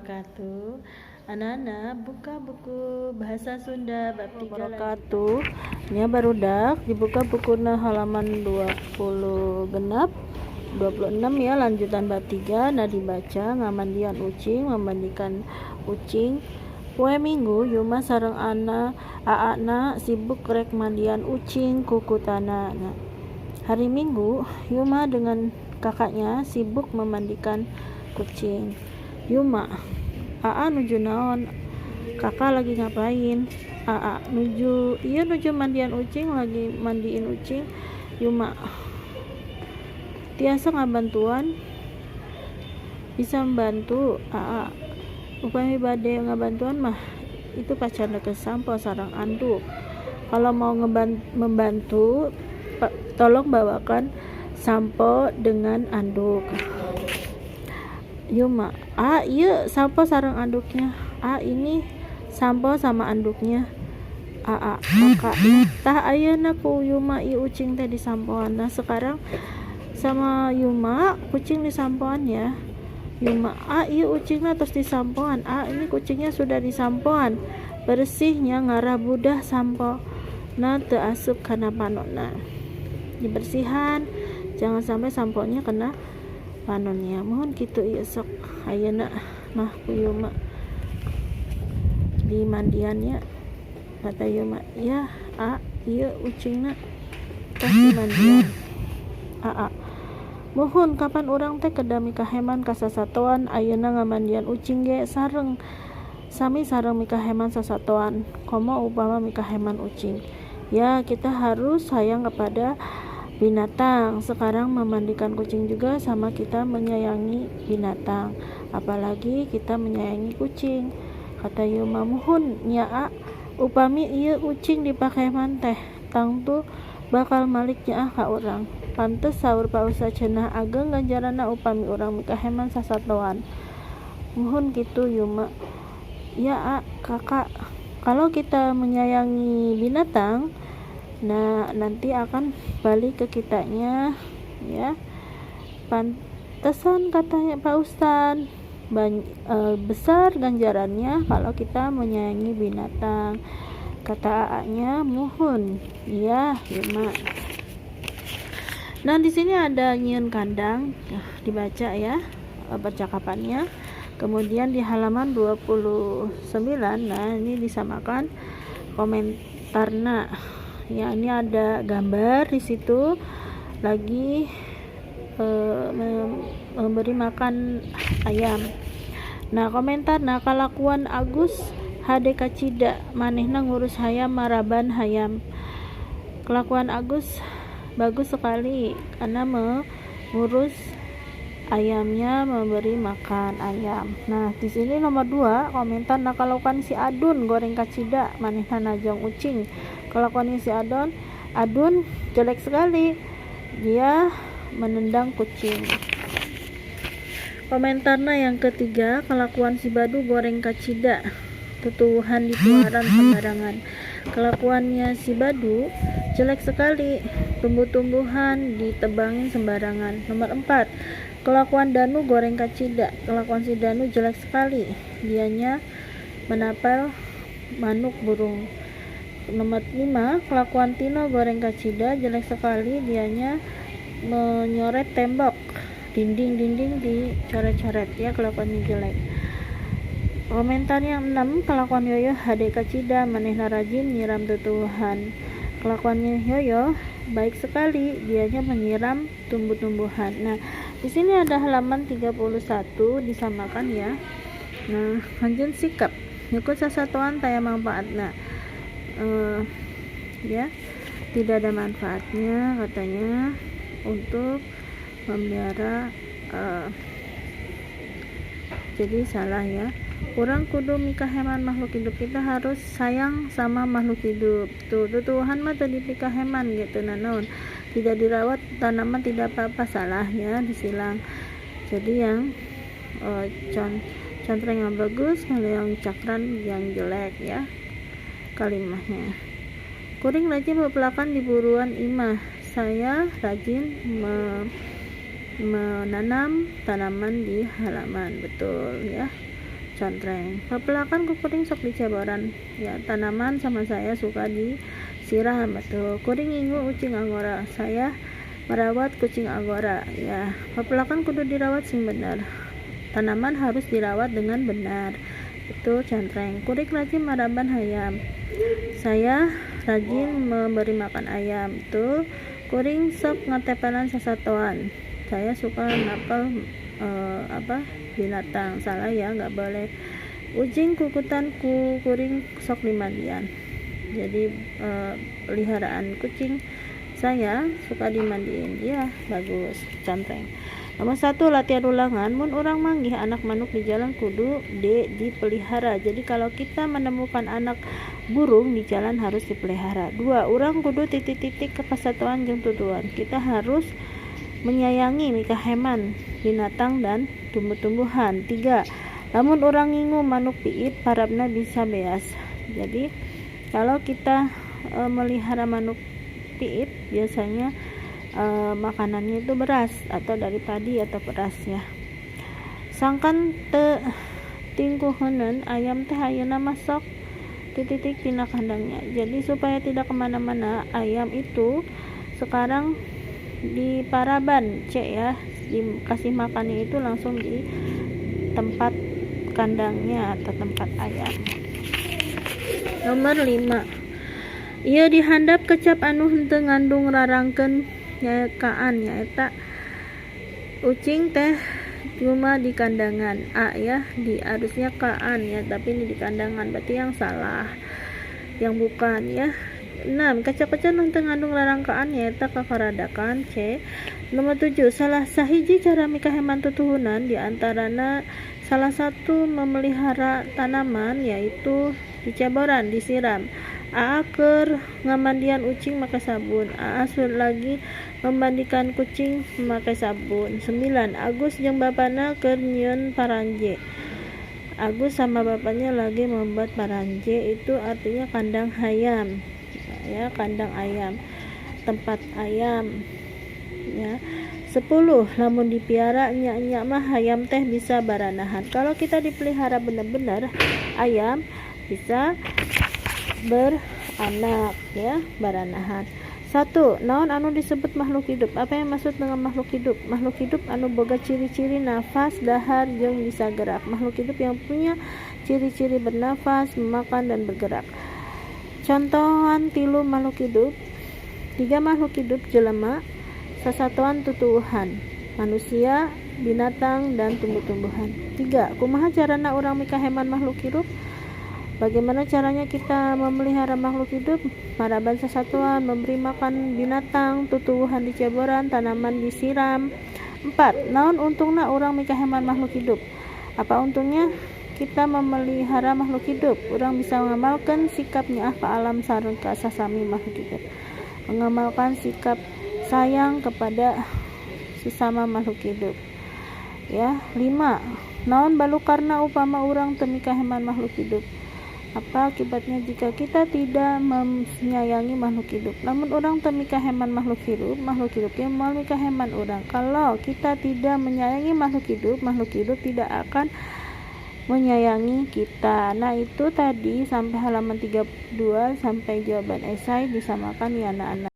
Wabarakatuh. Anak-anak, buka buku Bahasa Sunda bab 3 Wabarakatuh. Nya barudak dibuka bukuna halaman 20 genap 26 ya, lanjutan bab 3. Nah, dibaca ngamandian ucing, memandikan ucing. Poe Minggu Yuma sareng ana aana sibuk rek mandian ucing kukutana. Nah, hari Minggu Yuma dengan kakaknya sibuk memandikan kucing. Yuma, Aa nuju naon? Kakak lagi ngapain? Aa nuju, iya nuju mandian ucing, lagi mandiin ucing. Yuma, tiasa ngabantuan? Bisa membantu. Aa, upami bade ngabantuan mah itu pacarna ke sampo sareng anduk. Kalau mau membantu, tolong bawakan sampo dengan anduk. Yuma, ah iya sampo sareng anduknya. Ah ini sampo sama anduknya. Ah, ah kakak tah ayeuna ku Yuma ieu ucing teh disampoan. Nah, sekarang sama Yuma kucing disampoan ya. Yuma, ah iya ucingnya terus disampoan. Ah ini kucingnya sudah disampoan. Bersihnya ngarah budah sampo. Nah, teu asup kana panonna. Dibersihan, jangan sampai samponya kena panonnya. Mohon kitu ieu sok ayeuna mah ku Yuma di mandiannya. Kata Yuma, ya a ieu ucingna tos dimandian. A, a muhun kapan urang teh kedah mikaheman ka sasatoan. Ayeuna ngamandian ucing ge sareng sami sareng mikaheman sasatoan, komo upama mikaheman ucing. Ya, kita harus sayang kepada binatang. Sekarang memandikan kucing juga sama kita menyayangi binatang, apalagi kita menyayangi kucing. Kata Yuma, muhun nya a, upami ieu ucing dipakeman teh tangtu bakal malik nyaah ka urang. Pantes saur Pak Ustad cenah ageng ganjaranna upami urang mikaheman sasatoan. Muhun kitu Yuma. Ya a, kakak, kalau kita menyayangi binatang, nah nanti akan balik ke kitanya ya. Pantesan katanya Pak Ustad besar ganjarannya kalau kita menyayangi binatang. Kata A-nya, muhun ya Yuma. Nah, di sini ada nyieun kandang, dibaca ya percakapannya. Kemudian di halaman 29, nah ini disamakan komentarna. Ya, ini ada gambar di situ lagi memberi makan ayam. Nah, komentar, nah kalakuan Agus hade kacida, manehna ngurus hayam maraban hayam. Kelakuan Agus bagus sekali karena mengurus ayamnya, memberi makan ayam. Nah, di sini nomor 2 komentar, nah kalakuan si Adun goreng kacida, manehna najong ucing. Kelakuannya si Adun jelek sekali, dia menendang kucing. Komentarnya yang ketiga, kelakuan si Badu goreng kacida, tutuwuhan dituaran sembarangan. Kelakuannya si Badu jelek sekali, tumbuh-tumbuhan ditebangin sembarangan. Nomor 4, kelakuan Danu goreng kacida. Kelakuan si Danu jelek sekali, dianya menapel manuk burung. Nomor 5, kelakuan Tino goreng kacida jelek sekali, dianya menyoret tembok, dinding-dinding dicoret-coret ya, kelakuannya jelek. Komentar yang 6, kelakuan Yoyo hade kacida, manehna rajin nyiram tutuwuhan. Kelakuannya Yoyo baik sekali, dianya menyiram tumbuh-tumbuhan. Nah, di sini ada halaman 31 disamakan ya. Nah, anjeun sikap nyukeut sasatoan taya manfaatna. Ya, tidak ada manfaatnya katanya untuk memelihara, jadi salah ya. Urang kudu mikaheman makhluk hidup, kita harus sayang sama makhluk hidup. Tuh, tutuwuhan mah teu dipikaheman gitu, nah naon, tidak dirawat tanaman tidak apa-apa, salah ya, disilang. Jadi yang contreng yang bagus, kalau yang cakran yang jelek ya kalimahnya. Kuring rajin pepelakan di buruan imah. Saya rajin menanam tanaman di halaman, betul ya. Contreng. Pepelakan ku kuring sok diceboran ya, tanaman sama saya suka disiram. Betul. Kuring ngingu ucing angora, saya merawat kucing angora ya. Pepelakan kudu dirawat sing bener, tanaman harus dirawat dengan benar. Betul, contreng. Kuring rajin maraban hayam, saya rajin memberi makan ayam. Betul. Kuring sok ngatepelan sasatoan, saya suka napel binatang. Salah ya, nggak boleh. Ucing kukutan ku kuring sok dimandian, jadi peliharaan kucing saya suka dimandiin ya. Bagus, contreng. Nomor 1, latihan ulangan. Mun urang manggih anak manuk di jalan kudu D, dipelihara. Jadi kalau kita menemukan anak burung di jalan harus dipelihara. 2, urang kudu titik-titik ka sasatoan jeung tutuwuhan. Kita harus menyayangi mikaheman binatang dan tumbuh-tumbuhan. 3, lamun urang ngingu manuk piit parabna bisa beas. Jadi kalau kita melihara manuk piit biasanya makanannya itu beras atau dari padi atau beras ya. Sangkan teu tingkuheuneun ayam teh ayeuna masuk titik-titik tina kandangnya. Jadi supaya tidak kemana-mana ayam itu sekarang di paraban C ya, dikasih makannya itu langsung di tempat kandangnya atau tempat ayam. Nomor 5, ieu dihandap kecap anu henteu ngandung rarangken nyakaan nyaeta ucing teh cuma di kandangan. A ya, di harusnya kaan ya, tapi ini di kandangan, berarti yang salah, yang bukan ya. 6, kecap-kecap nu teu ngandung rarangkaan nyaeta kakaradakan. C. Nomor 7, salah sahiji cara mikaheman tutuhunan diantarana salah satu memelihara tanaman yaitu diceboran, disiram. Aa keur ngamandian ucing make sabun. Aa lagi memandikan kucing memakai sabun. 9, Agus jeung bapana keur nyieun paranje. Agus sama bapaknya lagi membuat paranje, itu artinya kandang hayam ya, kandang ayam, tempat ayam ya. 10, lamun dipiara nyak-nyak mah hayam teh bisa baranahan. Kalau kita dipelihara benar-benar ayam bisa beranak ya, baranahan. 1, naon anu disebut makhluk hidup? Apa yang maksud dengan makhluk hidup? Makhluk hidup anu boga ciri-ciri nafas, dahar, jeung bisa gerak. Makhluk hidup yang punya ciri-ciri bernafas, memakan, dan bergerak. Contohan tilu makhluk hidup. 3 makhluk hidup jelema, sasatoan, tutuwuhan. Manusia, binatang, dan tumbuh-tumbuhan. 3, kumaha carana urang mikaheman makhluk hidup? Bagaimana caranya kita memelihara makhluk hidup? Maraban sasatoan, memberi makan binatang, tutuwuhan diceboran, tanaman disiram. 4, naon untungna urang mikaheman makhluk hidup? Apa untungnya kita memelihara makhluk hidup? Urang bisa mengamalkan sikap nyaah ka alam sareng ka sasami makhluk hidup. Mengamalkan sikap sayang kepada sesama makhluk hidup. Ya, 5, naon balukarna upama urang teu mikaheman makhluk hidup? Apa akibatnya jika kita tidak menyayangi makhluk hidup? Lamun urang teu mikaheman makhluk hidup ge moal mikaheman urang. Kalau kita tidak menyayangi makhluk hidup tidak akan menyayangi kita. Nah, itu tadi sampai halaman 32 sampai jawaban esai disamakan ya anak-anak.